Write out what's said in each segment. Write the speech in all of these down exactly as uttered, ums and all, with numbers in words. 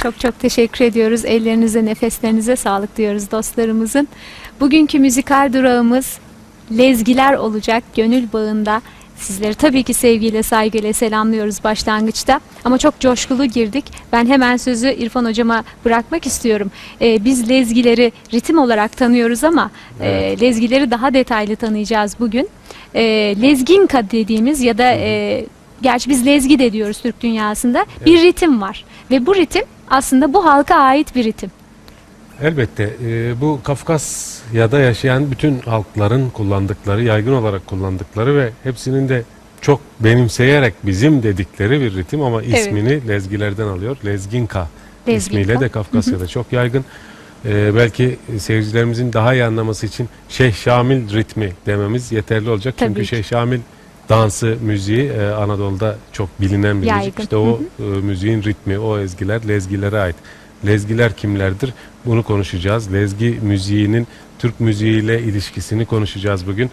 Çok çok teşekkür ediyoruz. Ellerinize, nefeslerinize sağlık diyoruz dostlarımızın. Bugünkü müzikal durağımız Lezgiler olacak gönül bağında. Sizleri tabii ki sevgiyle, saygıyla selamlıyoruz başlangıçta. Ama çok coşkulu girdik. Ben hemen sözü İrfan hocama bırakmak istiyorum. Ee, biz lezgileri ritim olarak tanıyoruz ama, e, Evet. lezgileri daha detaylı tanıyacağız bugün. E, lezginka dediğimiz ya da, Hı hı. e, gerçi biz lezgi de diyoruz Türk dünyasında, bir Evet. ritim var. Ve bu ritim aslında bu halka ait bir ritim. Elbette, e, bu Kafkasya'da yaşayan bütün halkların kullandıkları, yaygın olarak kullandıkları ve hepsinin de çok benimseyerek bizim dedikleri bir ritim ama Evet. ismini lezgilerden alıyor. Lezginka Lezginka. ismiyle de Hı hı. Kafkasya'da çok yaygın. E, belki seyircilerimizin daha iyi anlaması için Şeyh Şamil ritmi dememiz yeterli olacak. Tabii Çünkü ki. Şeyh Şamil dansı, müziği, e, Anadolu'da çok bilinen bir müzik. Yaygın. İşte o, Hı hı. e, müziğin ritmi, o ezgiler lezgilere ait. Lezgiler kimlerdir? Bunu konuşacağız. Lezgi müziğinin Türk müziğiyle ilişkisini konuşacağız bugün.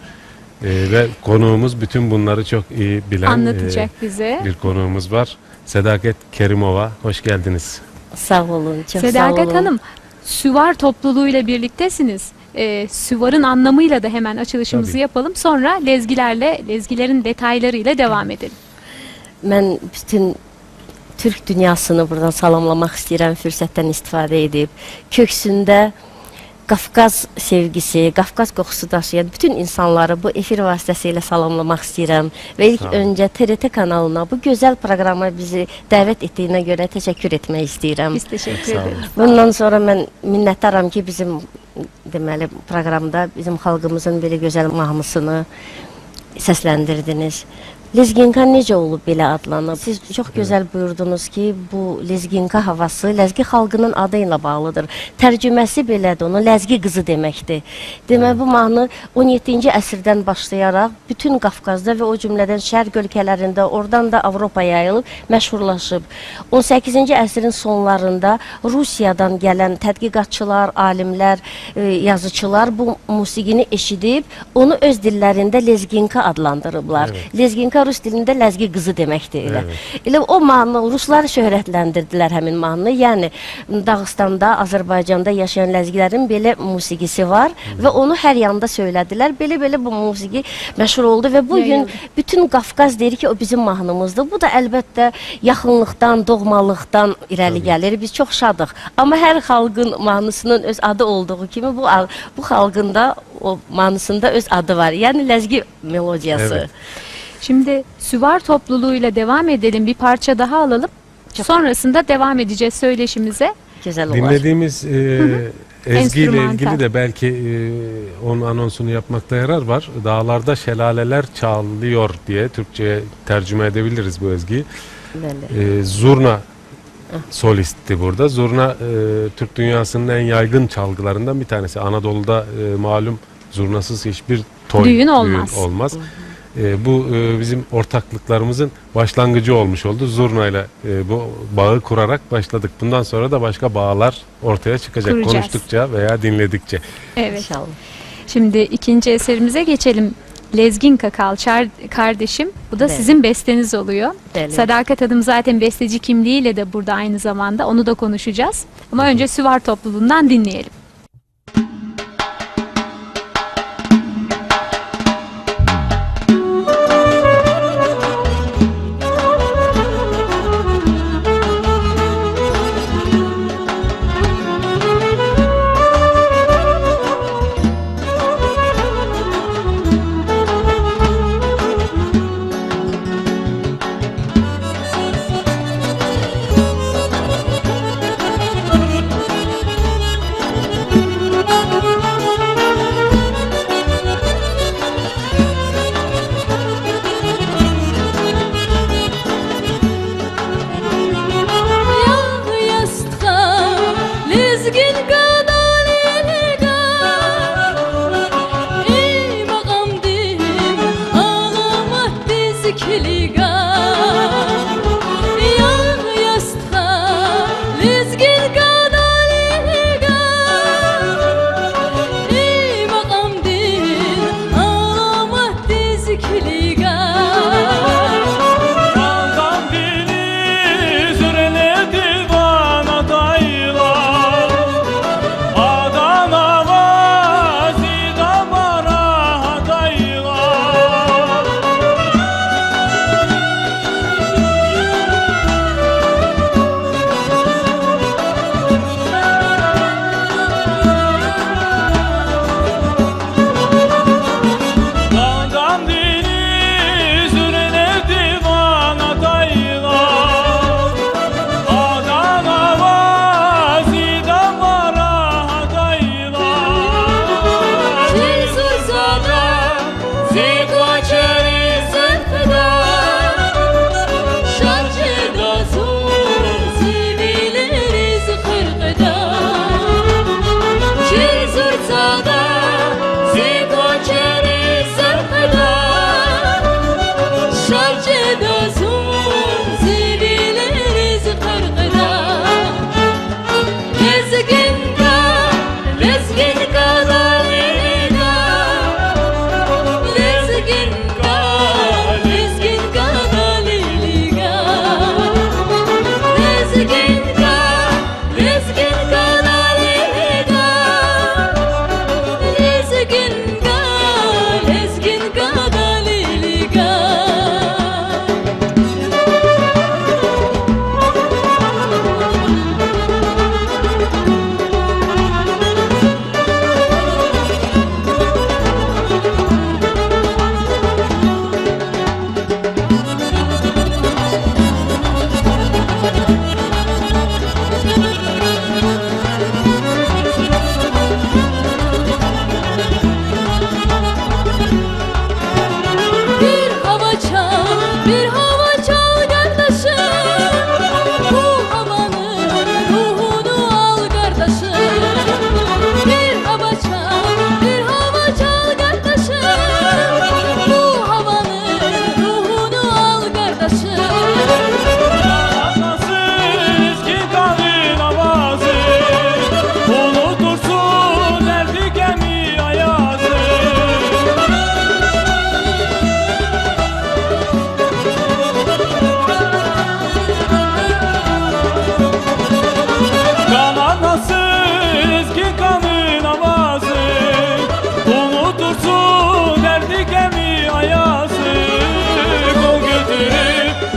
E, ve konuğumız bütün bunları çok iyi bilen, Anlatacak e, bize. bir konuğumuz var. Sedaket Kerimova, hoş geldiniz. Sağ olun, çok sağ Sedaket olun. Hanım, süvar topluluğuyla birliktesiniz. E, süvarın anlamıyla da hemen açılışımızı Tabii. yapalım. Sonra lezgilerle, lezgilerin detaylarıyla devam edelim. Mən bütün türk dünyasını buradan salamlamaq istəyirəm, fürsətdən istifadə edib. Köksündə Kafkaz sevgisi, Kafkaz qoxusu daşıyan bütün insanları bu efir vasitəsilə salamlamaq istəyirəm. Və ilk Sağ olun. öncə T R T kanalına bu gözəl proqrama bizi dəvət etdiyinə görə təşəkkür etmək istəyirəm. Biz teşekkür Sağ olun. ederiz. Bundan sonra mən minnətdaram ki, bizim, deməli, proqramda bizim xalqımızın belə gözəl mahnısını səsləndirdiniz. Lezginka necə olub belə adlanıb? Siz çox Evet. gözəl buyurdunuz ki, bu lezginka havası ləzgi xalqının adı ilə bağlıdır. Tərcüməsi belədir, onun ləzgi qızı deməkdir. Demək, Evet. bu mahnı on yeddinci əsrdən başlayaraq bütün Qafqazda və o cümlədən Şərq ölkələrində, oradan da Avropa yayılıb, məşhurlaşıb. On səkkizinci əsrin sonlarında Rusiyadan gələn tədqiqatçılar, alimlər, e, yazıçılar bu musiqini eşidib, onu öz dillərində lezginka adlandırıblar. Evet. Lezginka rus dilində ləzgi qızı deməkdir elə. Evet. Elə o mahnı, ruslar şöhrətləndirdilər həmin mahnını. Yəni, Dağıstanda, Azərbaycanda yaşayan ləzgilərin belə musiqisi var Hı. və onu hər yanda söylədilər. Belə-belə bu musiqi məşhur oldu və bu gün Yayıldı. bütün Qafqaz deyir ki, o bizim mahnımızdır. Bu da əlbəttə yaxınlıqdan, doğmalıqdan irəli Təbii. gəlir. Biz çox şadıq. Amma hər xalqın mahnısının öz adı olduğu kimi bu al-, bu xalqın da o mahnısında öz adı var. Yəni ləzgi melodiyası. Evet. Şimdi süvar topluluğuyla devam edelim, bir parça daha alalım. Çok Sonrasında devam edeceğiz söyleşimize. Güzel olur. Dinlediğimiz, e, Hı hı. ezgiyle Enstrümantal. ilgili de belki, e, onun anonsunu yapmakta yarar var. Dağlarda şelaleler çalıyor diye Türkçe'ye tercüme edebiliriz bu ezgiyi. Belli. E, zurna Hı. solisti burada. Zurna, e, Türk dünyasının en yaygın çalgılarından bir tanesi. Anadolu'da, e, malum zurnasız hiçbir toy, Düğün düğün olmaz. olmaz. Hı hı. E, bu, e, bizim ortaklıklarımızın başlangıcı olmuş oldu. Zurnayla, e, bu bağı kurarak başladık. Bundan sonra da başka bağlar ortaya çıkacak. Kuracağız. Konuştukça veya dinledikçe. Evet. İnşallah. Şimdi ikinci eserimize geçelim. Lezginka Kalçar Kardeşim. Bu da Belli. sizin besteniz oluyor. Belli. Sadakat Hanım zaten besteci kimliğiyle de burada aynı zamanda. Onu da konuşacağız. Ama Hı hı. önce süvar topluluğundan dinleyelim.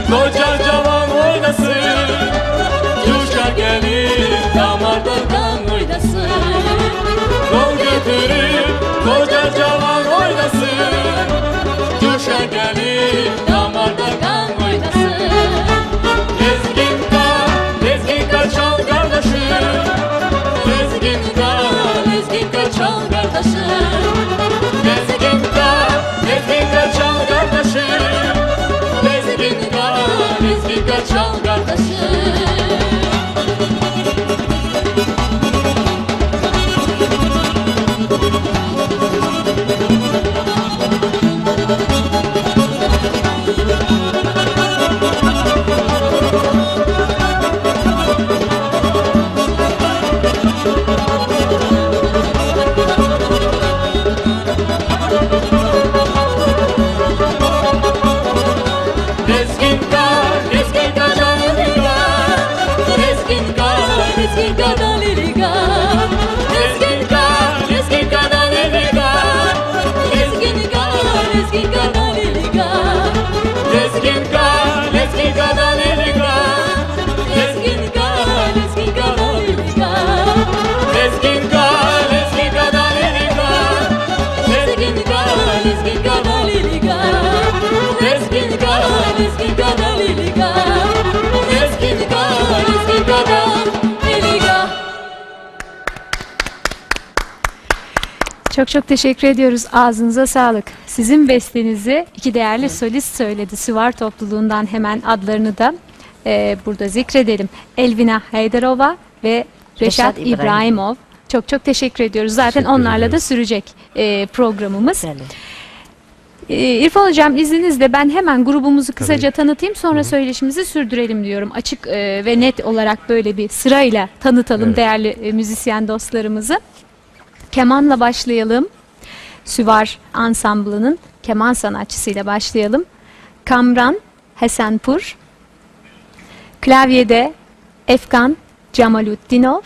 Къоча жаван ойнасин, жуша гелип, дамарда ган ойнасин. Къол гуьтуьрип, къоча жаван ойнасин, жуша гелип, дамарда ган ойнасин. Лезгинка, лезгинка чал, къардашим, лезгинка, лезгинка чал, къардашим. Лезгинка, лезгинка чал, къардашим, лезгинка, лезгинка чал, къардашим. Лезгинка, лезгинка далилига, лезгинка, лезгинка далилига. Лезгинка, лезгинка далилига, лезгинка, лезгинка далилига. Лезгинка, лезгинка далилига, лезгинка, лезгинка далилига. Лезгинка, лезгинка далилига, лезгинка, лезгинка далилига. Лезгинка, лезгинка далилига, лезгинка, лезгинка далилига. Çok çok teşekkür ediyoruz. Ağzınıza sağlık. Sizin bestenizi iki değerli solist söyledi. Süvar topluluğundan hemen adlarını da, e, burada zikredelim. Elvina Haydarova ve Reşat İbrahimov. Çok çok teşekkür ediyoruz. Zaten onlarla da sürecek, e, programımız. E, İrfan Hocam, izninizle ben hemen grubumuzu kısaca tanıtayım, sonra söyleşimizi sürdürelim diyorum. Açık, e, ve net olarak böyle bir sırayla tanıtalım değerli, e, müzisyen dostlarımızı. Kemanla başlayalım. Süvar ansamblının keman sanatçısıyla başlayalım. Kamran Hesenpur. Klavyede Efkan Camalutdinov.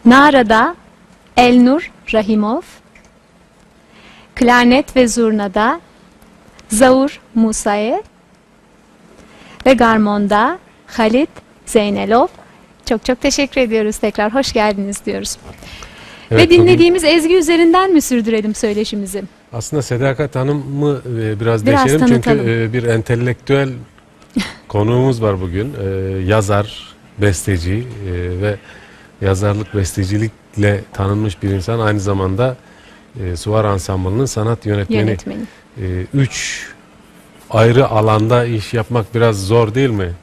Narada Elnur Rahimov. Klarnet ve zurnada Zaur Musayev. Ve garmonda Halit Zeynelov. Çok çok teşekkür ediyoruz tekrar. Hoş geldiniz diyoruz. Ve dinlediğimiz ezgi üzerinden mi sürdürelim söyleşimizi? Aslında Sedakat Hanım'ı, e, biraz deşelim. Çünkü, e, bir entelektüel konuğumuz var bugün. E, yazar, besteci, e, ve yazarlık, bestecilikle tanınmış bir insan. Aynı zamanda, e, Suvar Ansamblı'nın sanat yönetmeni. E, üç ayrı alanda iş yapmak biraz zor değil mi?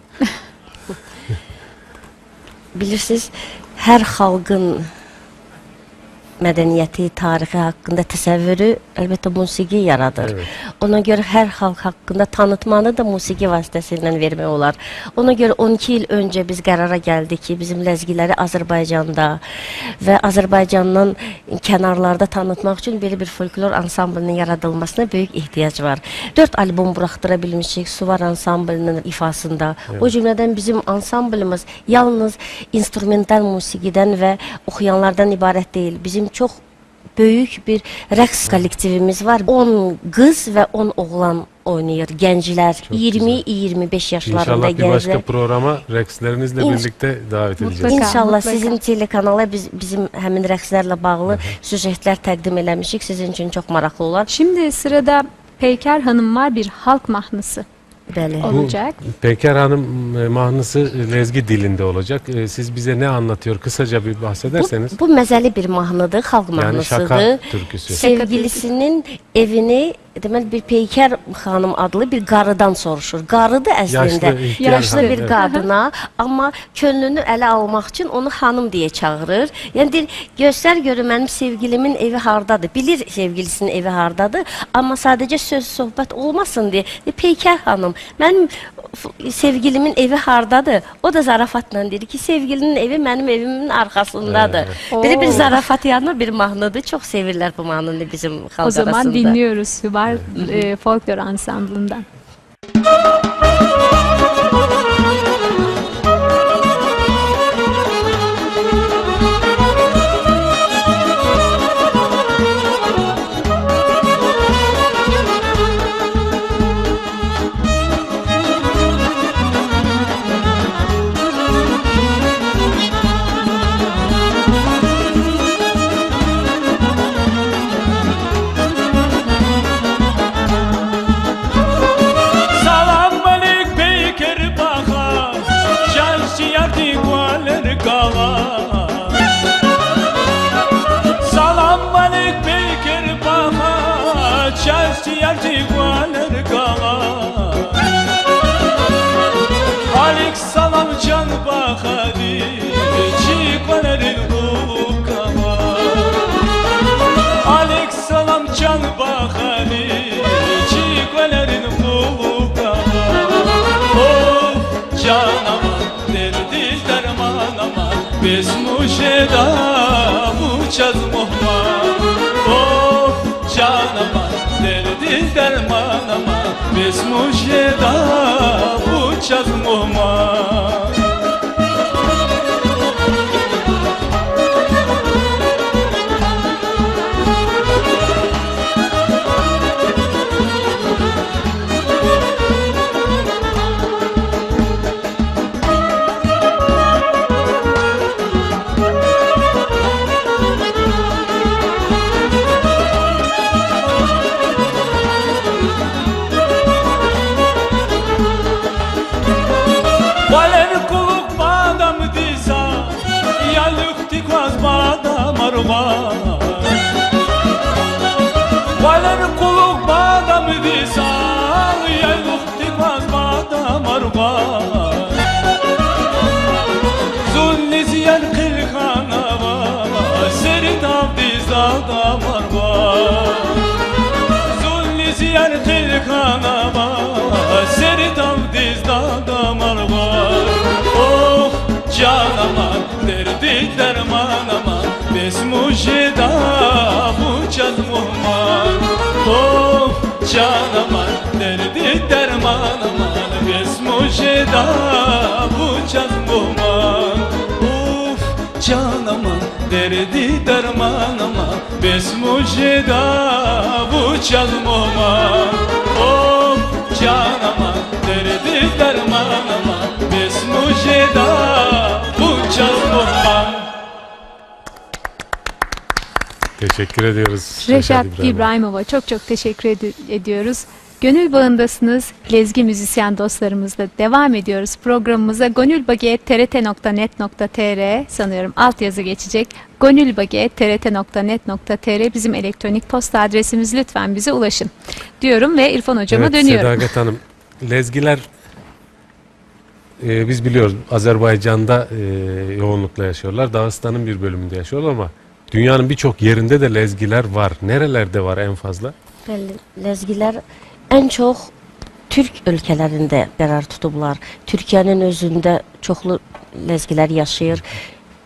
Bilirsiniz, her halkın medeniyeti, tarixi haqqında təsəvvürü, əlbəttə, musiqi yaradır. Ona görə hər xalq haqqında tanıtmanı da musiqi vasitəsilə vermək olar. Ona görə on iki il öncə biz qərara gəldik ki, bizim ləzgiləri Azərbaycanda və Azərbaycandan kənarlarda tanıtmaq üçün belə bir folklor ansamblinin yaradılmasına böyük ehtiyac var. Dörd albom buraxdıra bilmişik Suvar ansamblinin ifasında. O cümlədən bizim ansamblimiz yalnız instrumental musiqidən və oxuyanlardan ibarət deyil. Bizim çox böyük bir rəqs kollektivimiz var. On qız və on oğlan oynayır, gənclər, iyirmi, iyirmi beş yaşlarında gənclər. İnşallah bir başka programa rəqslerinizlə birlikdə dəvət edəcəyik. İnşallah, sizin telekanala biz, bizim həmin rəqslərlə bağlı süjetlər təqdim eləmişik. Sizin üçün çox maraqlı olar. Şimdi sırada Peyker Hanım var, bir halk mahnısı olacak. Bu Peyker Hanım, e, mahnısı, e, lezgi dilinde olacak. E, siz bize ne anlatıyor? Kısaca bir bahsederseniz. Bu, bu məzəli bir mahnıdır, xalq mahnısıdır. Yəni şaka türküsü. Sevgilisinin evini, deməli, bir Peykər xanım adlı bir qarıdan soruşur. Qarıdır əslində. Yaşlı, ihtiyar. Yaşlı bir qadına, amma könlünü ələ almaq üçün onu xanım deyə çağırır. Yəni deyir, "Göstər görüm mənim sevgilimin evi hardadır." Bilir sevgilisinin evi hardadır, amma sadəcə söz söhbət olmasın deyə, "E, Peykər xanım, mənim f-, sevgilimin evi hardadır?" O da zarafatla deyir ki, "Sevgilinin evi mənim evimin arxasındadır." Belə bir zarafat yanı bir mahnıdır. Çox sevirlər bu mahnını bizim xalq arasında. O zaman dinliyoruz Süvar, e, folklor ansamblından. жеда вуч жез мугьман. Оф, чан аман, дерди дарман аман, бес вуч жеда вуч жез мугьман. Валер кьулухъ бадамдиз, яйлухдик кваз бадам аргъаз. Валер кьулухъ бадамдиз, яйлухдик кваз бадам аргъаз. Зун лезгияр хъел хьанава, сери тавдиз дадам аргъаз. Зун лезгияр хъел хьанава, сери тавдиз дадам аргъаз. Оф, чан аман, дерди дарман аман, бес вуч жеда вуч жез мугьман. Оф, чан аман, дерди дарман аман, бес вуч жеда вуч жез мугьман. Оф, чан аман, дерди дарман аман, бес вуч жеда вуч жез мугьман. Оф, чан аман, дерди дарман аман, бес вуч жеда вуч жез мугьман. Teşekkür ediyoruz Reşat İbrahimova. Reşat İbrahimov'a çok çok teşekkür edi- ediyoruz. Gönül bağındasınız. Lezgi müzisyen dostlarımızla devam ediyoruz programımıza. Gönül bagi et T R T nokta net nokta T R, sanıyorum, altyazı geçecek. Gönül bagi et T R T nokta net nokta T R bizim elektronik posta adresimiz. Lütfen bize ulaşın diyorum ve İrfan hocama dönüyorum. Evet, Sedagat Hanım, lezgiler E, biz biliyoruz, Azerbaycan'da, e, yoğunlukla yaşıyorlar. Dağıstan'ın bir bölümünde yaşıyorlar ama dünyanın birçok yerinde de lezgiler var. Nerelerde var en fazla? Bəli, ləzgilər ən çox türk ölkələrində qərar tutublar. Türkiyənin özündə çoxlu ləzgilər yaşayır.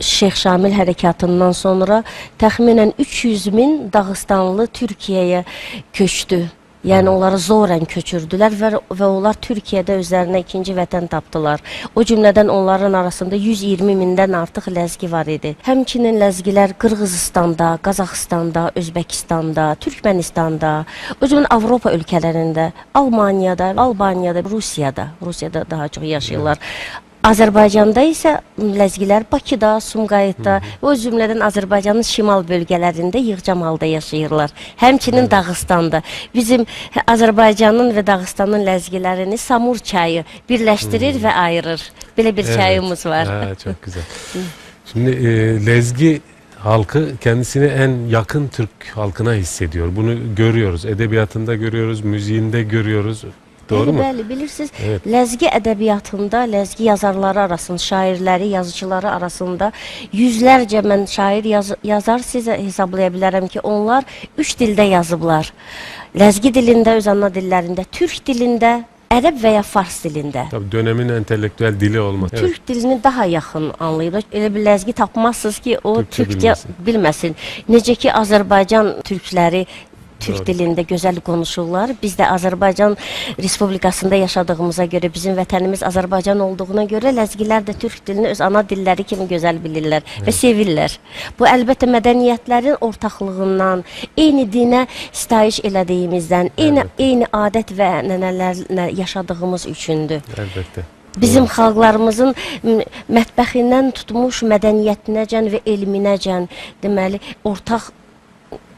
Şeyx Şamil hərəkatından sonra təxminən üç yüz min dağıstanlı Türkiyəyə köçdü. Yəni, onları zorən köçürdülər və, və onlar Türkiyədə özlərinə ikinci vətən tapdılar. O cümlədən onların arasında yüz iyirmi mindən artıq ləzgi var idi. Həmçinin ləzgilər Qırğızıstanda, Qazaxıstanda, Özbəkistanda, Türkmənistanda, o cümlədən Avropa ölkələrində, Almaniyada, Albaniyada, Rusiyada, Rusiyada daha çox yaşayırlar. Bəli. Azərbaycanda isə ləzgilər Bakıda, Sumqayıtda, o cümlədən Azərbaycanın şimal bölgələrində yığcam halda yaşayırlar. Həmçinin Dağıstanda. Bizim Azərbaycanın və Dağıstanın ləzgilərini Samur çayı birləşdirir və ayırır. Belə bir çayımız var. Ha, çok güzel. Şimdi, e, Lezgi halkı kendisini en yakın Türk halkına hissediyor. Bunu görüyoruz. Edebiyatında görüyoruz, müziğinde görüyoruz. Doğru mu? Bəli, bəli, bilirsiniz, ləzgi ədəbiyyatında, ləzgi yazarları arasında, şairləri, yazıçıları arasında yüzlərcə mən şair yaz-, yazar sizə hesablaya bilərəm ki, onlar üç dildə yazıblar. Ləzgi dilində, öz ana dillərində, türk dilində, ərəb və ya fars dilində. Tabii, dönemin entelektüel dili olması. Türk dilini daha yaxın anlayıblar. Elə bir ləzgi tapmazsınız ki, o türkcə bilməsin. Necə ki, Azərbaycan türkləri türk dilində gözəl qonuşurlar. Biz də Azərbaycan Respublikasında yaşadığımıza görə, bizim vətənimiz Azərbaycan olduğuna görə ləzgilər də türk dilini öz ana dilləri kimi gözəl bilirlər və sevirlər. Bu, əlbəttə, mədəniyyətlərin ortaqlığından, eyni dinə sitayiş elədiyimizdən, eyni, eyni adət və ənənələrlə yaşadığımız üçündür. Əlbəttə. Bizim xalqlarımızın m-, mətbəxindən tutmuş mədəniyyətinəcən və elminəcən, deməli, ortaq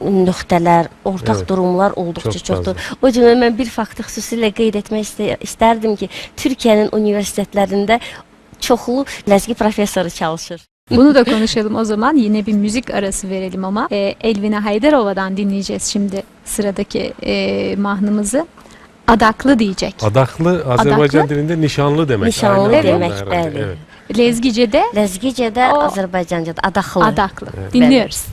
nöqtələr, ortaq durumlar olduqca çoxdur. Çok fazla. O cümlədən mən bir faktı xüsusilə qeyd etmək istə-, istərdim ki, Türkiyənin universitetlərində çoxlu ləzgi professoru çalışır. Bunu da konuşalım o zaman. Yine bir müzik arası verelim ama. E, Elvina Haydarova'dan dinleyeceğiz şimdi sıradaki, e, mahnımızı. Adaklı diyecek. Adaklı, Azerbaycan dilinde nişanlı demek. Nişanlı demek, bəli. Lezgice'de? Lezgice'de, Azerbaycancadan adaklı. Adaklı. Evet. Dinliyoruz.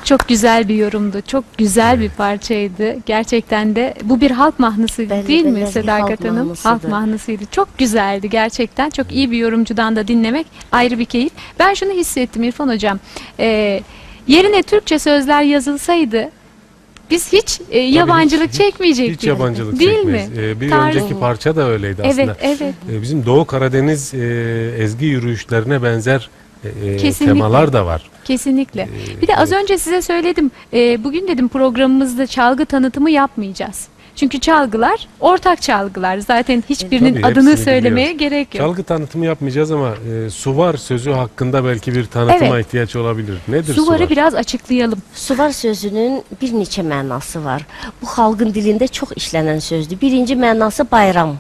Çok güzel bir yorumdu. Çok güzel bir parçaydı. Gerçekten de bu bir halk mahnısı değil mi, Sedakat Hanım? Halk mahnısıydı. Çok güzeldi gerçekten. Çok iyi bir yorumcudan da dinlemek ayrı bir keyif. Ben şunu hissettim İrfan Hocam. Ee, yerine Türkçe sözler yazılsaydı biz hiç, e, yabancılık çekmeyecektik. Hiç yabancılık çekmeyiz. Değil mi? Ee, bir önceki parça da öyleydi aslında. Evet, evet. Ee, bizim Doğu Karadeniz, e, ezgi yürüyüşlerine benzer e, e, temalar da var. Kesinlikle. Kesinlikle. Bir de az önce size söyledim. E, bugün dedim programımızda çalgı tanıtımı yapmayacağız. Çünkü çalgılar ortak çalgılar. Zaten hiçbirinin adını söylemeye gerek yok. Çalgı tanıtımı yapmayacağız ama, e, suvar sözü hakkında belki bir tanıtıma ihtiyaç olabilir. Nedir suvar? Suvarı biraz açıklayalım. Suvar sözünün bir neçə mənası var. Bu xalqın dilində çox işlənən sözdür. Birinci mənası bayram.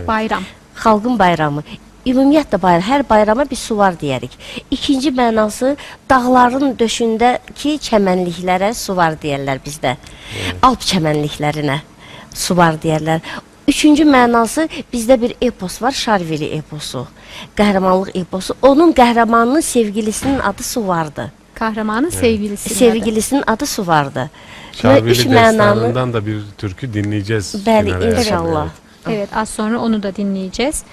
Bayram. Xalqın bayramı. Ümumiyyətlə bayram, hər bayrama biz suvar deyərik. İkinci mənası, dağların döşündəki çəmənliklərə suvar deyərlər bizdə. Alp çəmənliklərinə suvar deyərlər. Üçüncü mənası, bizdə bir epos var, Şarvili eposu. Qəhrəmanlıq eposu. Onun qəhrəmanının sevgilisinin adı Suvardı. Kahramanın sevgilisinin adı. Sevgilisinin adı Suvardı. Şarvili destanından da bir türkü dinleyeceğiz final arasında. Bəli, inşallah. Evet, az sonra onu da dinleyeceğiz.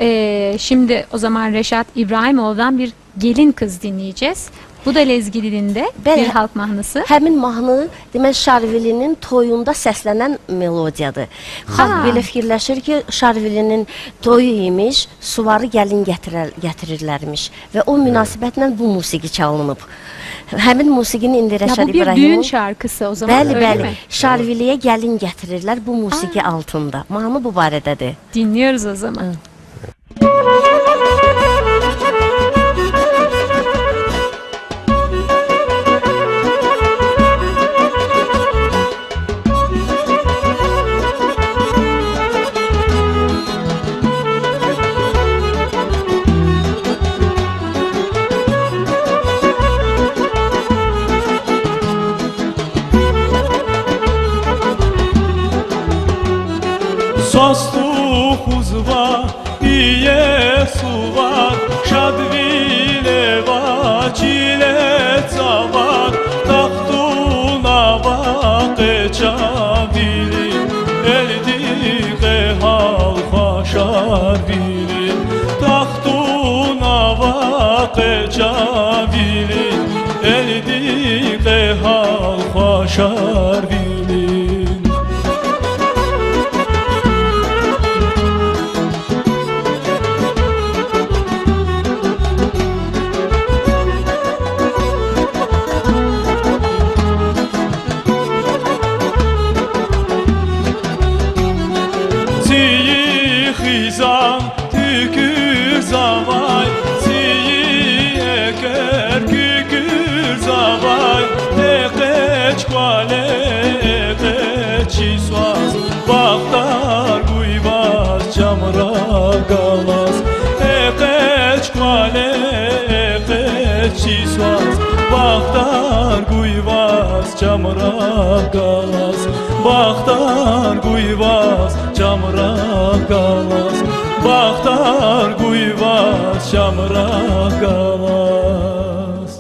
Ee, şimdi o zaman Reşat İbrahimov'dan bir Gelin Kız dinleyeceğiz. Bu da lezgi dilinde bir halk mahnısı. Həmin mahnı, demək, Şarvilinin toyunda səslənən melodiyadır. Xalq belə fikirləşir ki, Şarvilinin toyu imiş, suvarı gəlin gətirər-, gətirirlərmiş. Və o münasibətlə bu musiqi çalınıb. Həmin musiqini indi Rəşad İbrahimovun... Ya bu bir düğün şarkısı o zaman, öyle mi? Bəli, bəli. Şarviliyə gəlin gətirirlər bu musiqi altında. Mahnı bu barədədir. Dinliyoruz o zaman. Састу хузва, иесувар, шадвилева, чилецавар, тахтунава къе чан вили, элди къе гьал хва Шарвили, тахтунава къе чан вили, элди къе гьал хва Шарвили. Цийи хизан туькӀуьрзавай, цийи экер куькӀуьрзавай, экъечӀ кӀвале, экъечӀ чи свас, бахтар гуй ваз чамра галаз, экъечӀ кӀвале, экъечӀ чи свас, бахтар гуй ваз чамра галаз, бахтар гуй ваз чамра галаз, бахтар гуй ваз чамра галаз.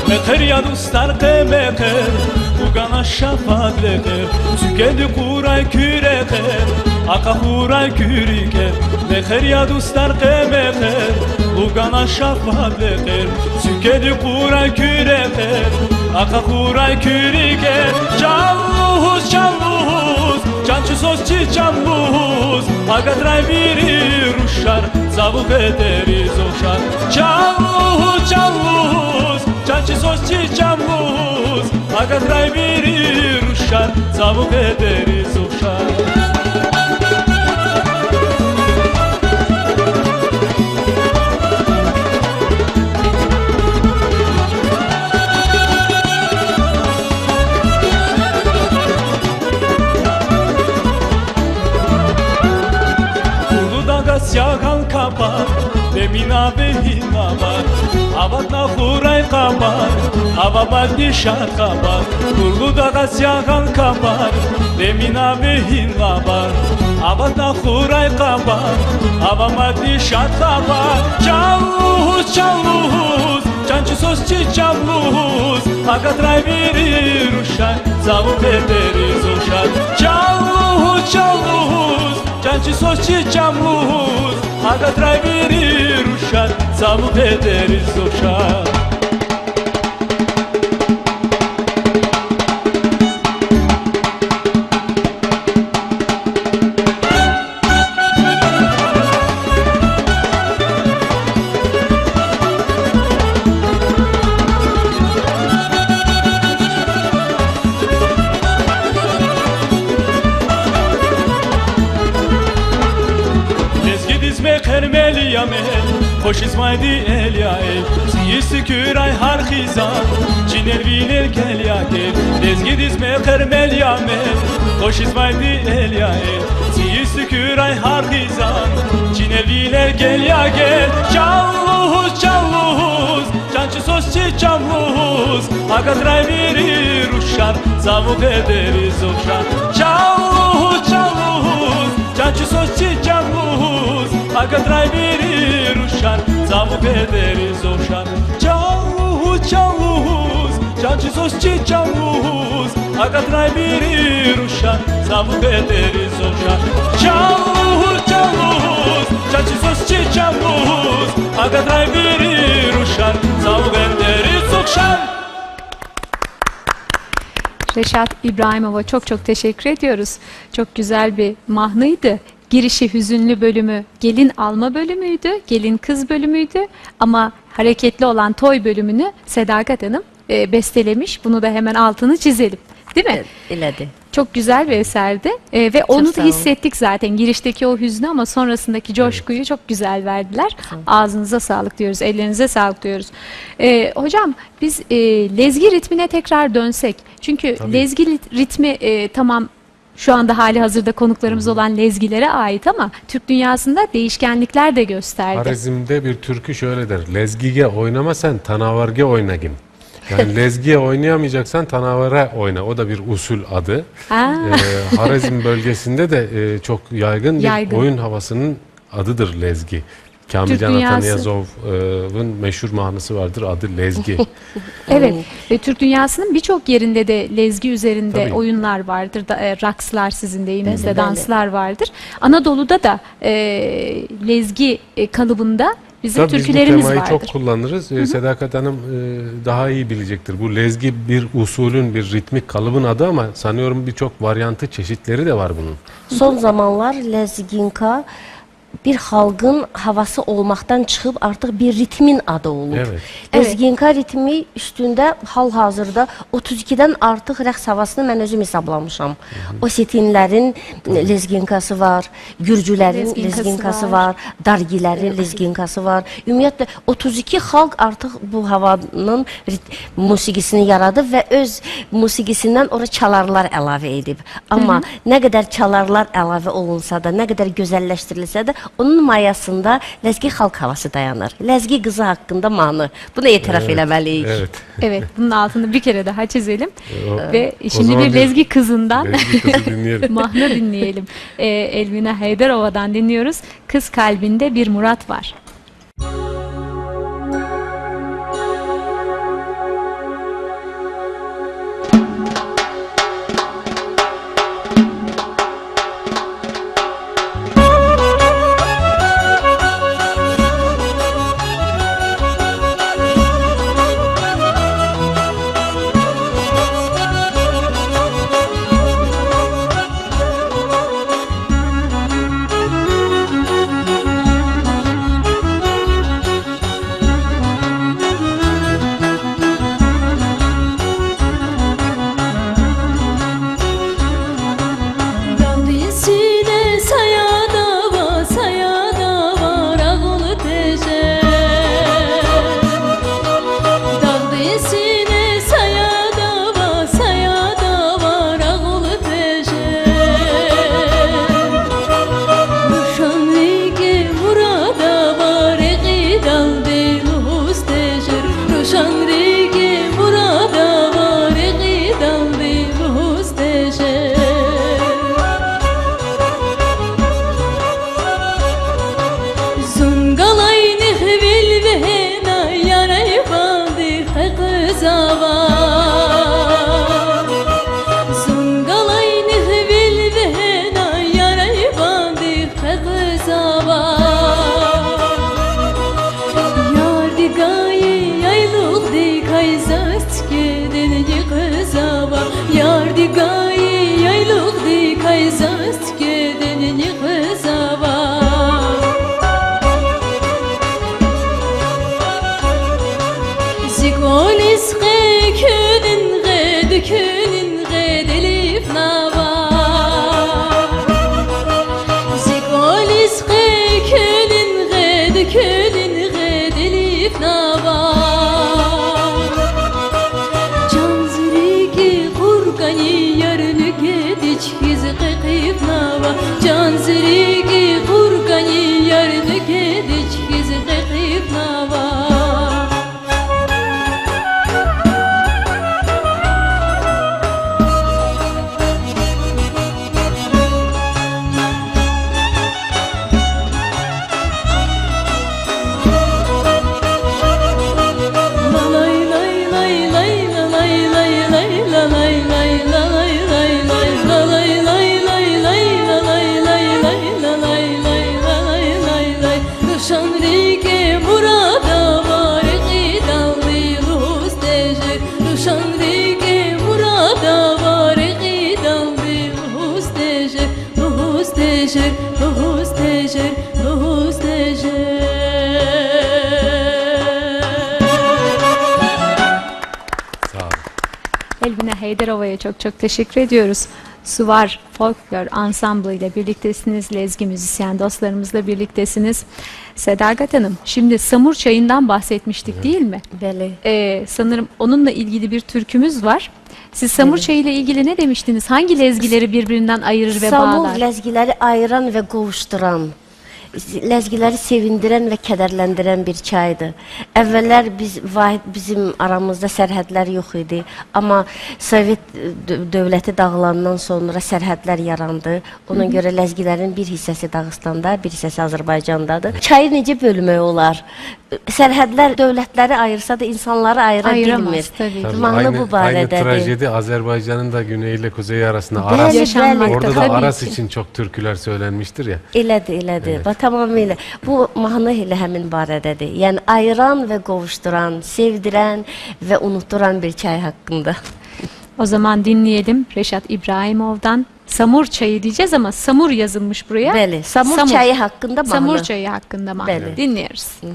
Мехъер, я дустар, къе мехъер, лугана шафад лекъер, цуькеди къурай куь рекъер, акьахурай куь рикӀер. Мехъер, я дустар, къе мехъер, лугана шафад лекъер, цуькеди къурай куь рекъер, акьахурай куь рикӀер. Чан лугьуз, чан лугьуз, чан чизваз чи чан лугьуз, агатрай вири рушар, цаву хетериз ухшар. Чан лугьуз, чан лугьуз, чан чизваз чи чан лугьуз, агатрай вири рушар, цаву хетериз ухшар. Хурлу дагъаз Мина вегьин лабар, аватна хурай хабар, ава мадни шад хабар, Гурлудагъаз ягъан капар. Де мина вегьин лабар, аватна хурай хабар, ава мадни шад хабар. Чан лугьуз, чан лугьуз, чан чи соз чи чан лугьуз, акатрай вири рушар, цаву педериз ухшар. Чан лугьуз, чан лугьуз, чан чи соз чи чан лугьуз, акатрай вири рушар, цаву педериз ухшар. Лезгидиз мехъермел я мел, хушизвайди эл я эл, цӀийи сикуьрай гьар хизан, чинел-винел гел я гел. Лезгидиз мехъермел я мел, хушизвайди эл я эл, цӀийи сикуьрай гьар хизан, чинел-винел гел я гел. Чан лугьуз, чан лугьуз, чан чи соз чи чан лугьуз, акатрай вири рушар, цаву педериз ухшар. Чан лугьуз, чан лугьуз, чан чи соз чи чан лугьуз, акатрай вири рушар, цаву педериз ухшар. Чан лугьуз, чан лугьуз, чан чи соз чи чан лугьуз, акатрай вири рушар, цаву педериз ухшар. Чан лугьуз, чан лугьуз, чан чи соз чи чан лугьуз, акатрай вири рушар, цаву педериз ухшар. Reşat İbrahimov'a çok çok teşekkür ediyoruz. Çok güzel bir mahnıydı. Girişi hüzünlü bölümü gelin alma bölümüydü, gelin kız bölümüydü. Ama hareketli olan toy bölümünü Sedakat Hanım, e, bestelemiş. Bunu da hemen altını çizelim. Değil mi? E, eledir. Çok güzel bir eserdi. E, ve onu da hissettik zaten, girişteki o hüznü ama sonrasındaki coşkuyu çok güzel verdiler. Ağzınıza sağlık diyoruz, ellerinize sağlık diyoruz. E, hocam, biz, e, lezgi ritmine tekrar dönsek. Çünkü lezgi rit-, ritmi, e, tamam, şu anda hali hazırda konuklarımız olan lezgilere ait ama Türk dünyasında değişkenlikler de gösterdi. Horezmde bir türkü şöyle der: "Lezgige oynama sen, tanavarge oynagin." Yani lezgiye oynayamayacaksan, tanavara oyna. O da bir usul adı. Aa. Ee, Horezm bölgesinde de, e, çok yaygın bir oyun havasının adıdır lezgi. Türk dünyası. Kamilcan Ataniyazov'un meşhur mahnısı vardır, adı Lezgi. Evet, ve Türk dünyasının birçok yerinde de lezgi üzerinde oyunlar vardır. Da, e, rakslar sizin deyiminizde, danslar vardır. Anadolu'da da, e, lezgi, e, kalıbında bizim türkülerimiz vardır. Tabii, biz bu temayı çok kullanırız. E, Sedakat Hanım, e, daha iyi bilecektir. Bu lezgi bir usulün, bir ritmik kalıbın adı ama sanıyorum birçok varyantı, çeşitleri de var bunun. Son zamanlar lezginka bir xalqın havası olmaqdan çıxıb artıq bir ritmin adı olub. Evet. Lezginka ritmi üstündə hal-hazırda otuz ikidən artıq rəqs havasını mən özüm hesablamışam. Osetinlərin lezginkası var, gürcülərin lezginkası var, dargilərin lezginkası var. Ümumiyyətlə, otuz iki xalq artıq bu havanın rit-, musiqisini yaradıb və öz musiqisindən ora çalarlar əlavə edib. Amma nə qədər çalarlar əlavə olunsa da, nə qədər gözəlləşdirilsə də, onun mayasında ləzgi xalq havası dayanır. Ləzgi qızı haqqında mahnı. Bunu etiraf eləməliyik. Evet. Evet, bunun altını bir kere daha çizelim. Ve şimdi bir lezgi kızından mahnı dinleyelim. E, Elmina Heyderova'dan dinliyoruz. Kız kalbinde bir murat var. ава. Зун галайнихъ вил вегьена, яр айвандихъ къекъвезава. Ярди гайи яйлухдикай заз цуькведин ни къвезава. Ярди гайи яйлухдикай заз цуькведин ни къвезава. Зи кӀвализ къе куьнин гъед, куьнин гъед илифнава. Зи кӀвализ къе куьнин гъед, куьнин гъед илифнава. Чан зи рикӀи кьур кӀани, яр, нуькӀведи чкиз къекъибнава. Чан зи рикӀи кьур кӀани, яр, нуькӀведи чкиз къекъибнава. Рушан рикӀе мурад ава, рекьидалди лугьуз тежер. Рушан рикӀе мурад ава, рекьидалди лугьуз тежер, лугьуз тежер, лугьуз тежер, лугьуз тежер. Sağ olun. Elvina Heyderova'ya çok çok teşekkür ediyoruz. Suvar Folklor Ansamblı ile birliktesiniz, Lezgi müzisyen dostlarımızla birliktesiniz. Sedagat Hanım, şimdi samur çayından bahsetmiştik, değil mi? Beli. Ee, sanırım onunla ilgili bir türkümüz var. Siz samur çayı ile ilgili ne demiştiniz? Hangi lezgileri birbirinden ayırır ve bağlar? Samur lezgileri ayıran ve qovuşduran, lezgileri sevindirən və kədərləndirən bir çaydır. Əvvəllər biz, va-, bizim aramızda sərhədlər yox idi. Amma Sovet, e, dö-, dövləti dağılandan sonra sərhədlər yarandı. Ona görə ləzgilərin bir hissəsi Dağıstanda, bir hissəsi Azərbaycandadır. Çayı necə bölmək olar? Sərhədlər dövlətləri ayırsa da, insanları ayıra bilmir. Ayıramaz, təbii ki. Mahnı bu barədədir. Tabii, aynı, aynı trajedi Azərbaycanın da güneyi ilə kuzeyi arasında, Aras. Bəli, bəli, təbii ki. Orada da Aras üçün çox türkülər söylenmişdir ya. Elədir, elədir. Evet. Bax, tamamilə. Bu mahnı elə həmin barədədir. Yəni, ayıran və qovuşduran, sevdirən və unutduran bir çay haqqında. O zaman dinleyelim Reşat İbrahimov'dan. Samur çayı diyeceğiz ama samur yazılmış buraya. Bəli, samur çayı haqqında mahnı. Samur çayı haqqında mahnı. Bəli. Dinliyoruz. Hı.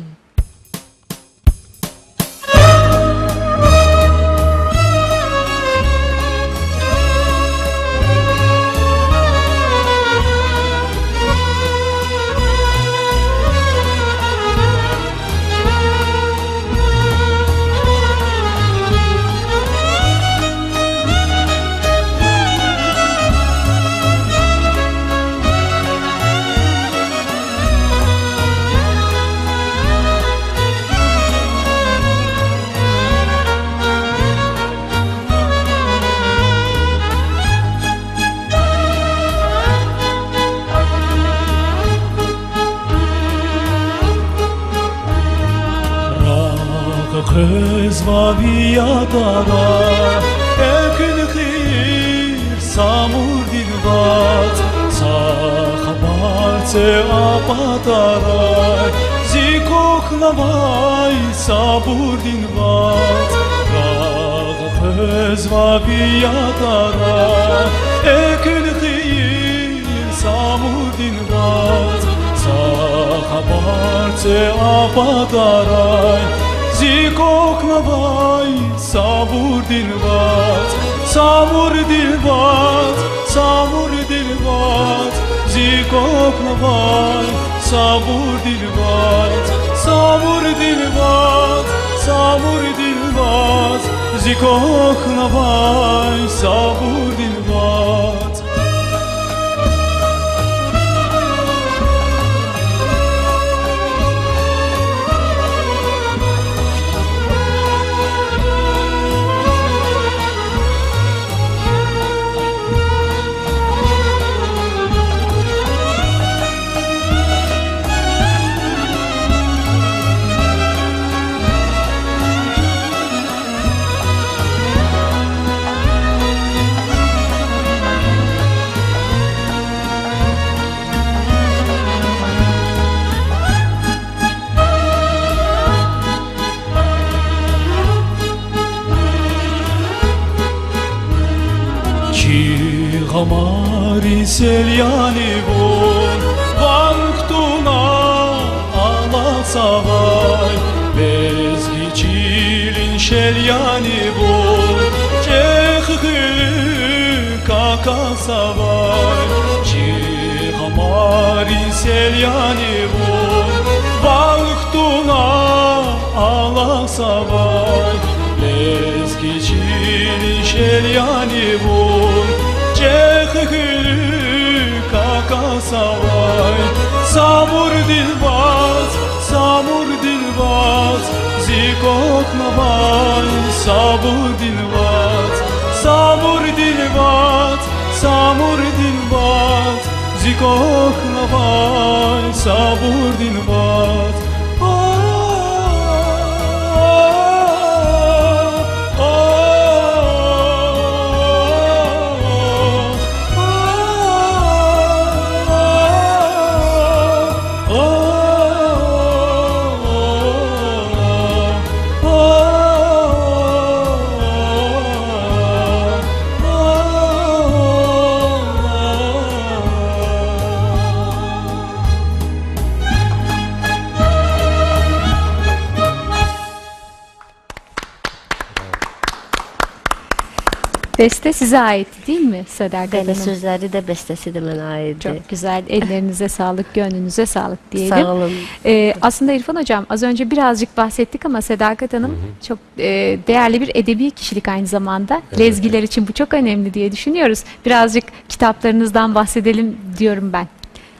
Рагъ къвезва ви ятара, экуьн хийир Самурдин вацӀ, са хабар це а патарай, зи кӀвахьнавай Самурдин вацӀ. Рагъ къвезва ви ятара, экуьн хийир Самурдин вацӀ, са хабар це а патарай, зи кӀвахьнавай Самурдин вацӀ, Самурдин вацӀ, Самурдин вацӀ, зи кӀвахьнавай Самурдин вацӀ, Самурдин вацӀ, Самурдин вацӀ, зи кӀвахьнавай Самурдин вацӀ. Гъамари сел яни вун, ван кутуна алахъзавай, лезги чилин шел яни вун, чӀехи хуьлуьк акахьзавай. Чи гъамари сел яни вун, ван кутуна алахъзавай, лезги чилин шел яни вун, чӀехи хуьлуьк акахьзавай. Самурдин вацӀ, Самурдин вацӀ, зи кӀвахьнавай, Самурдин вацӀ, Самурдин вацӀ, Самурдин вацӀ, зи кӀвахьнавай, Самурдин вацӀ. Beste size aitti, değil mi, Sadakat Hanım? Bəli, sözləri də, bəstəsi də mənə aiddir. Çok güzel. Ellerinize sağlık, gönlünüze sağlık diyelim. Sağ olun. Ee, aslında İrfan Hocam, az önce birazcık bahsettik ama Sadakat Hanım çok, e, değerli bir edebi kişilik aynı zamanda. Evet. Lezgiler için bu çok önemli diye düşünüyoruz. Birazcık kitaplarınızdan bahsedelim diyorum ben.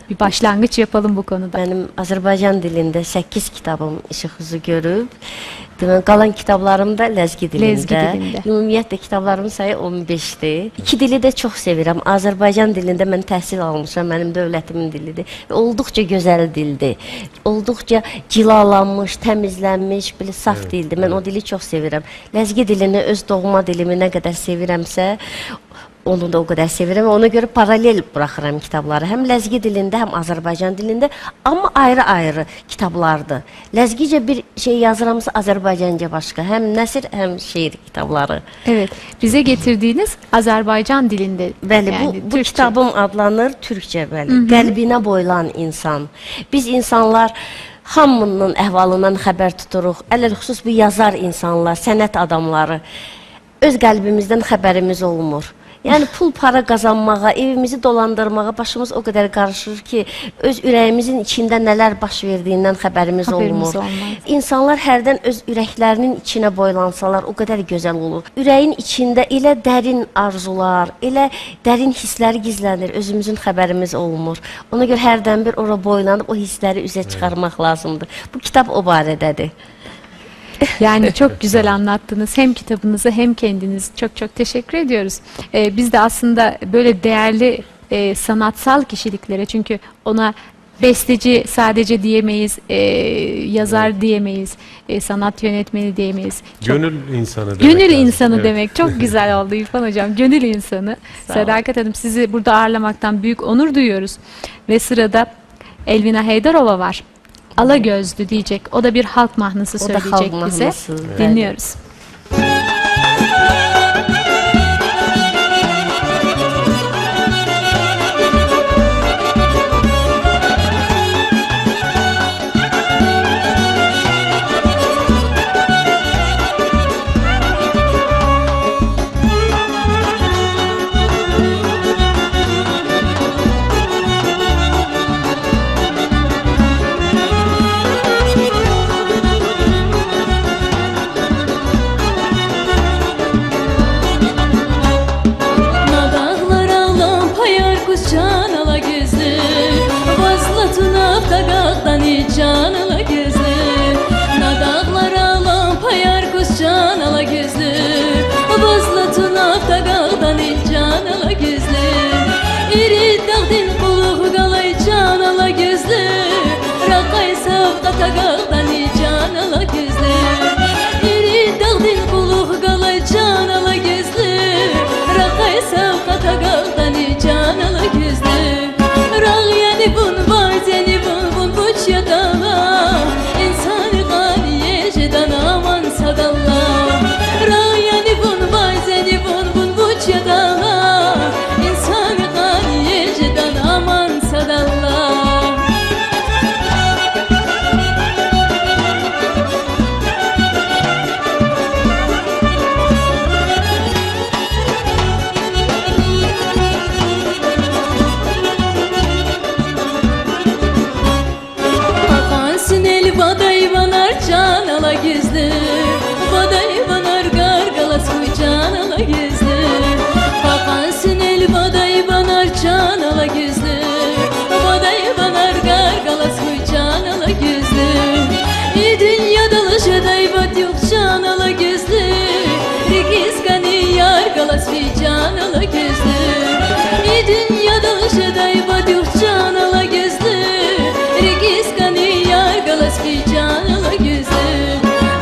Bir başlangıç yapalım bu konuda. Mənim Azərbaycan dilində səkkiz kitabım işıq üzü görüb. Deməli, qalan kitablarım da ləzgi dilində. Ləzgi dilində. Ümumiyyətlə, kitablarımın sayı on beşdir. İki dili də çox sevirəm. Azərbaycan dilində mən təhsil almışam, mənim dövlətimin dilidir. Və olduqca gözəl dildir. Olduqca cilalanmış, təmizlənmiş, belə saf dildir. Mən o dili çox sevirəm. Ləzgi dilini, öz doğma dilimi nə qədər sevirəmsə, onu da o qədər sevirəm. Ona görə paralel buraxıram kitabları. Həm ləzgi dilində, həm Azərbaycan dilində, amma ayrı-ayrı kitablardır. Ləzgicə bir şey yazıramsa, Azərbaycanca başqa. Həm nəsr, həm şeir kitabları. Evet, bize getirdiğiniz Azərbaycan dilində, Bəli, bu, yəni bu Türkçə. Kitabım adlanır Türkçə, bəli. Hı hı. Qəlbinə boylan insan. Biz insanlar hamının əhvalından xəbər tuturuq. Ələl xüsus bu yazar insanlar, sənət adamları. Öz qəlbimizdən xəbərimiz olmur. Yəni pul, para qazanmağa, evimizi dolandırmağa başımız o qədər qarışır ki, öz ürəyimizin içində nələr baş verdiyindən xəbərimiz olmur. Xəbərimiz olmaz. İnsanlar hərdən öz ürəklərinin içinə boylansalar, o qədər gözəl olur. Ürəyin içində elə dərin arzular, elə dərin hisslər gizlənir, özümüzün xəbərimiz olmur. Ona görə hərdən bir ora boylanıb o hissləri üzə çıxarmaq lazımdır. Bu kitab o barədədir. Yani çok güzel anlattınız. Hem kitabınızı hem kendiniz. Çok çok teşekkür ediyoruz. Ee, biz de aslında böyle değerli, e, sanatsal kişiliklere, çünkü ona besteci sadece diyemeyiz, e, yazar diyemeyiz, e, sanat yönetmeni diyemeyiz. Çok Gönül insanı demek lazım. Gönül insanı demek. Çok güzel oldu İrfan Hocam. Gönül insanı. Sağ olun. Sadakat Hanım, sizi burada ağırlamaktan büyük onur duyuyoruz. Ve sırada Elvina Heydarova var. Ala gözlü diyecek. O da bir halk mahnısı söyleyecek bize. O da halk mahnısı. Dinliyoruz. Na dağlara lampayar kuz, can ala gözlü, vaz latun aftagaqdani, can ala gözlü. Na dağlara lampayar kuz, can ala gözlü, vaz latun aftagaqdani, can ala gözlü. İri dağdin quluğ galay, can ala gözlü, raqay savqa tagaqdani, can ala gözlü. İri dağdin quluğ galay, can ala gözlü, raqay savqa tagaqdani, can ala gözlü. Rağ yani vun, vay zeni vun, vun vuç yadala, insani qani yejedana aman sadalla. Rağ yani vun, vay zeni vun, vun vuç yadala, Галаз ви чан ала гуьзлу, и дуьньядал жедай ва дуьхъ чан ала гуьзлу, рикӀиз кӀани яр галаз ви чан ала гуьзлу.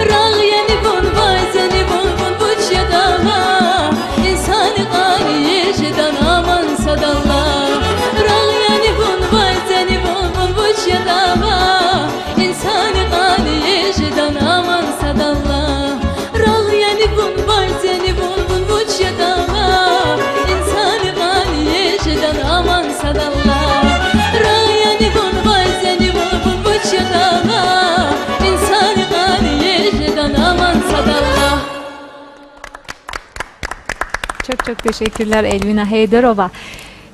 Рагъ яни вун, вай зани вун, вун вуч ятӀа лагь, инсанди кьван иер жедан аман сад Аллагь. Рагъ яни вун, вай зани вун, вун вуч ятӀа лагь, инсанди кьван иер жедан аман сад Аллагь. Рагъ яни вун, вай зани вун, вун вуч ятӀа лагь, инсанди кьван иер жедан аман сад Аллагь. Рагъ яни вун, вай зани вун, вун вуч ятӀа лагь, инсанди кьван иер жедан аман сад Аллагь. Çok çok teşekkürler, Elvina Heydarova.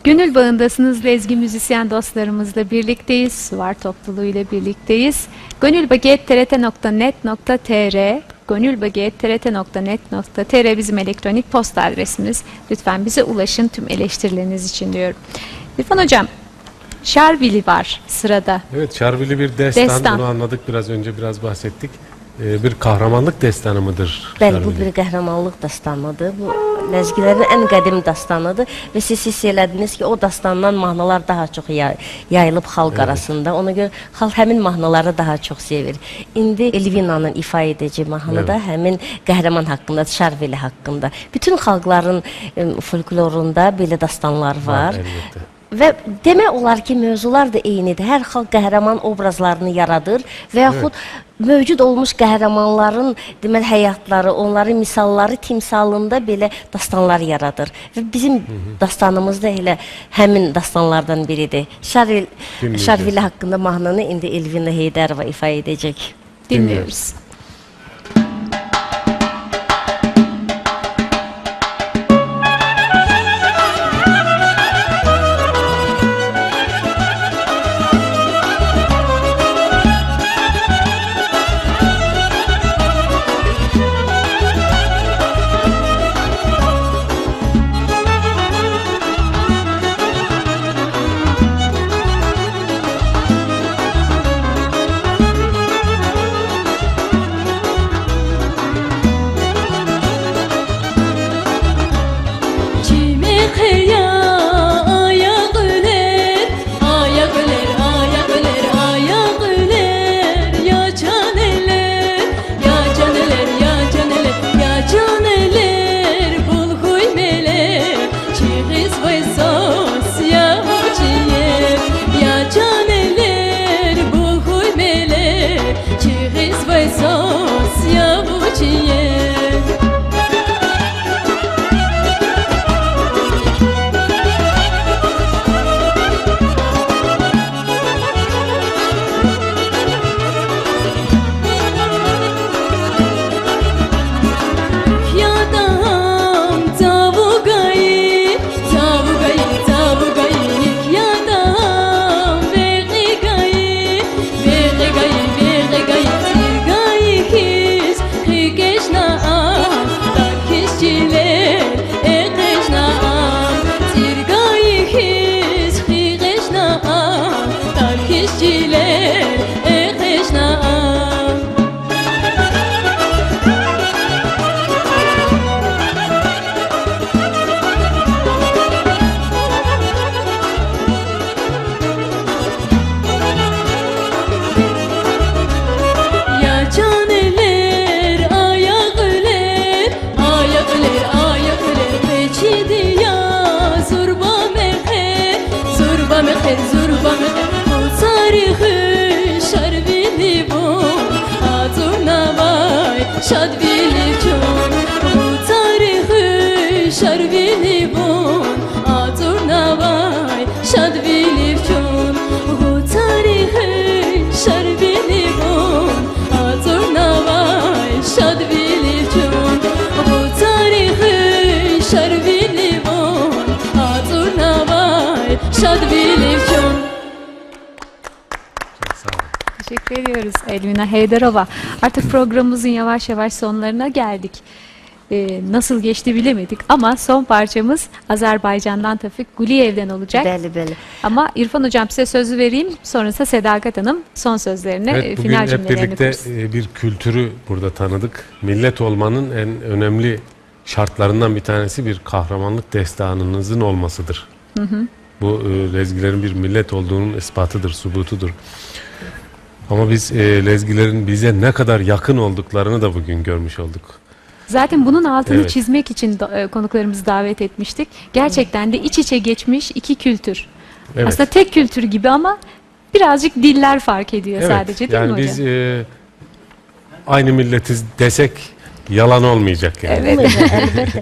Gönül bağındasınız, Lezgi müzisyen dostlarımızla birlikteyiz, Suvar topluluğuyla birlikteyiz. Gönülbagi et T R T nokta net nokta T R, gönülbagi et T R T nokta net nokta T R bizim elektronik posta adresimiz. Lütfen bize ulaşın tüm eleştirileriniz için diyorum. İrfan hocam, Şarvili var sırada. Evet, Şarvili bir destan. Destan. Bunu anladık biraz önce, biraz bahsettik. Ee, bir kahramanlık destanı mıdır Şarvili? Bəli, bu bir qəhrəmanlıq dastanıdır. Bu ləzgilərin ən qədim dastanıdır və siz hiss elədiniz ki, o dastandan mahnalar daha çox ya-, yayılıb xalq arasında. Ona görə xalq həmin mahnaları daha çox sevir. İndi Elvinanın ifa edəcəyi mahnı da həmin qəhrəman haqqında, Şarvili haqqında. Bütün xalqların, em, folklorunda belə dastanlar var. Var, əlbəttə. Və demək olar ki, mövzular da eynidir. Hər xalq qəhrəman obrazlarını yaradır və yaxud mövcud olmuş qəhrəmanların, deməli, həyatları, onların misalları timsalında belə dastanlar yaradır. Və bizim dastanımız da elə həmin dastanlardan biridir. Şarvili haqqında mahnını indi Elvina Heydərova ifa edəcək. Dinliyoruz. Чи мехъе я, ая къуьлер, ая къуьлер, ая къуьлер, ая къуьлер, я чан элер, я чан элер, я чан элер, я чан элер, булхуй мелер, чи гъизвай свас я вучиз, я чан элер, булхуй мелер, чи гъизвай свас я вучиз. Ятам цавугай, цавугай, цавугай, ятам векьигай, векьигай, векьигай, тиргай хьиз хкечна ам, тар хьиз чилер экъечна ам, тиргай хьиз хкечна ам, тар хьиз чилер экъечна ам. Я чан элер, ая къуьлер, ая къуьлер, ая къуьлер, къечиди я зурба мехъер, зурба мехъер, зурба мехъер, Гъуцари хуьй, Шарвили вун, ацӀурнавай шадвилив чун. Гъуцари хуьй, Шарвили вун, ацӀурнавай шадвилив чун. Гъуцари хуьй, Шарвили вун, ацӀурнавай шадвилив чун. Гъуцари хуьй, Шарвили вун, ацӀурнавай шадвилив чун. Çok sağ olun. Teşekkür ediyoruz, Elvina Heydarova. Artık programımızın yavaş yavaş sonlarına geldik. Ee, nasıl geçti bilemedik ama son parçamız Azerbaycan'dan Tevfik Guliyev'den olacak. Bəli, bəli. Ama İrfan hocam, size sözü vereyim, sonrasında Sedakat Hanım son sözlerini, Evet, e, bugün final hep cümlelerini birlikte, kursun. E, bir kültürü burada tanıdık. Millet olmanın en önemli şartlarından bir tanesi bir kahramanlık destanınızın olmasıdır. Bu, e, Lezgilerin bir millet olduğunun ispatıdır, subutudur. Ama biz, e, Lezgilerin bize ne kadar yakın olduklarını da bugün görmüş olduk. Zaten bunun altını Evet. çizmek için da, e, konuklarımızı davet etmiştik. Gerçekten de iç içe geçmiş iki kültür. Evet. Aslında tek kültür gibi ama birazcık diller fark ediyor Evet, sadece, değil mi yani biz, hocam? e, aynı milletiz desek yalan olmayacak yani. Evet. Olmayacak, elbette.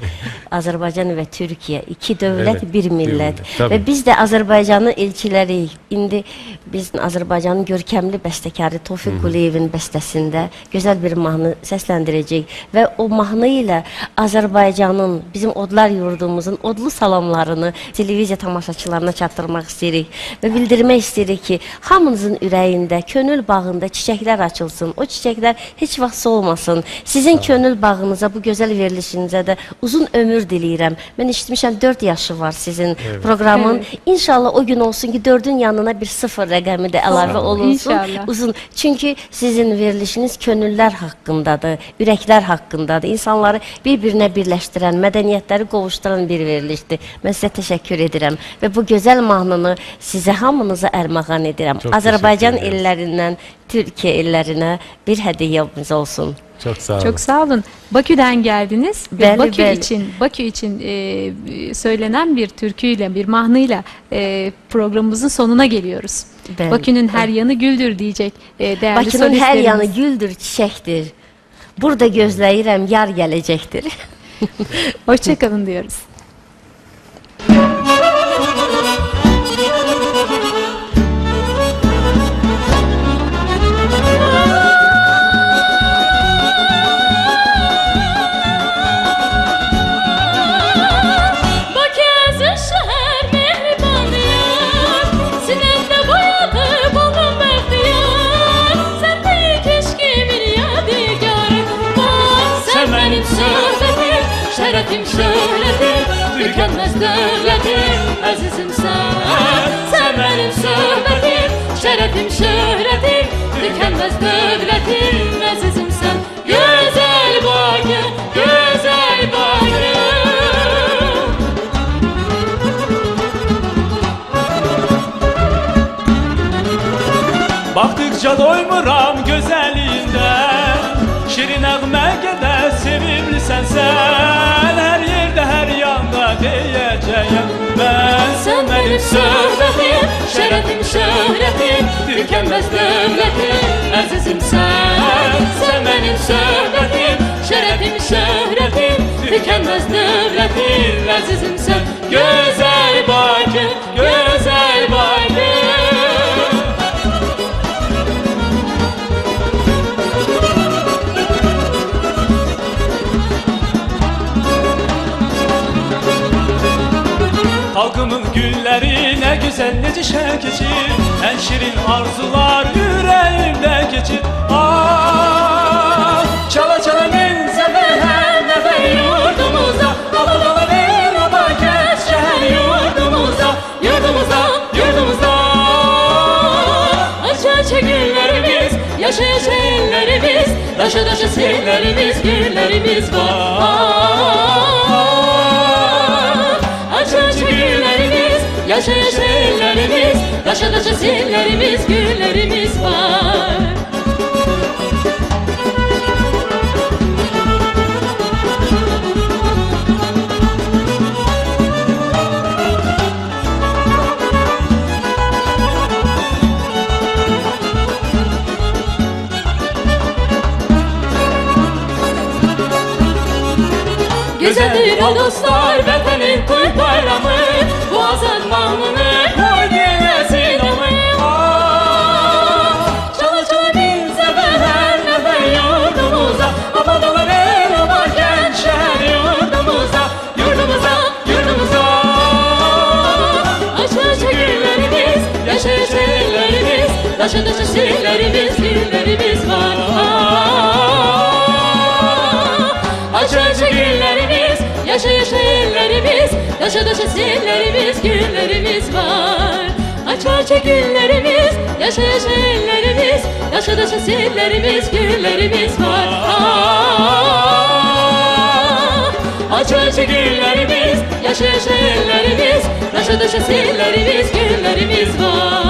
Azərbaycan və Türkiyə, iki dövlət, Evet, bir bir millət. millət, təbii. Və biz də Azərbaycanın elçiləriyik. İndi biz Azərbaycanın görkəmli bəstəkarı Tofiq Hı hı. Quliyevin bəstəsində gözəl bir mahnı səsləndirəcəyik. Və o mahnı ilə Azərbaycanın, bizim odlar yurdumuzun odlu salamlarını televiziya tamaşaçılarına çatdırmaq istəyirik. Və bildirmək istəyirik ki, hamınızın ürəyində, könül bağında çiçəklər açılsın. O çiçəklər heç vaxt solmasın. Sizin Sağ olun. könül bağınıza, bu gözəl verilişinizə də uzun ömür diləyirəm. Mən eşitmişəm, dörd yaşı var sizin Evet. proqramın. Evet. İnşallah o gün olsun ki, dördün yanına bir sıfır rəqəmi də əlavə Sağ olun. olunsun. İnşallah. Uzun. Çünki sizin verilişiniz könüller haqqındadır, ürəklər haqqındadır. İnsanları bir-birinə birləşdirən, mədəniyyətləri qovuşduran bir verilişdir. Mən sizə təşəkkür edirəm. Və bu gözəl mahnını sizə, hamınıza ərmağan edirəm. Çox təşəkkür Azərbaycan edəriz. ellərindən Türkiyə ellərinə bir hədiyyəmiz olsun. Çok sağ olun. Çok sağ olun. Bakü'den geldiniz ve Bəli, Bakü bəli. için, Bakü için, e, söylenen bir türküyle, bir mahnıyla, e, programımızın sonuna geliyoruz. Bəli, Bakü'nün bəli. her yanı güldür diyecek, e, değerli Bakının her solistlerimiz. yanı güldür, çiçektir. Burada gözleyirəm, yar gelecektir. Hoşça kalın diyoruz. Bakı əziz şəhər, mehriban yar, sinəmdə boyadı bobam bəxtiyar. Sən deyil keşkimin yadigarı. Bax, sən mənim söhbətim, şərəfim, şöhrətim, tükənməz dövlətim, əzizim sən. Sən mənim söhbətim, şərəfim, şöhrətim, tükənməz dövlətim, əzizim sən. Gözəl Bakı, gözəl Bakı. Baxdıqca doymuram gözəlindən. Şirin nəğmə qədər sevimlisən sən. Hər yerdə, hər yanda deyəcəyəm mən. Sən mənim söhbətim, şərəfim, şöhrətim, tükənməz dövlətim, əzizim sən. Sən mənim söhbətim, şərəfim, şöhrətim, tükənməz dövlətim, əzizim sən. Gözəl Bakı, gözəl Bakı. Xalqımın gülləri nə gözəl, necə şən keçir, ən şirin arzular ürəyimdə keçir. Ah, çala-çala min səfər, hər nəfər yurdumuza, ala-bala ver o Bakı şəhər yurdumuza, yurdumuza, yurdumuza. Açı-açı güllərimiz, yaşa-yaşa ellərimiz, daşa-daşa sellərimiz, güllərimiz var. Açı-açı güllərimiz, yaşa-yaşa ellərimiz, daşa-daşa sellərimiz, güllərimiz var. Gözəldir, o dostlar, Vətənin toy bayramı, bu azad mahnını qoy dinləsin hamı. Ah! Çala-çala min səfər, hər nəfər yurdumuza, abad ola ver o Bakı şəhər yurdumuza, yurdumuza, yurdumuza. Açıq-açıq güllərimiz, yaşa-yaşa ellərimiz, daşa-daşa sellərimiz, güllərimiz var. Açıq-açıq güllərimiz, yaşa-yaşa ellərimiz, daşa-daşa sellərimiz, güllərimiz var. Açıq-açıq güllərimiz, yaşa-yaşa ellərimiz, daşa-daşa sellərimiz, güllərimiz var. Ah! Ачу, ачу гуьллеримиз, яшайша эллеримиз, яшадайша серлеримиз, гуьллеримиз ваз.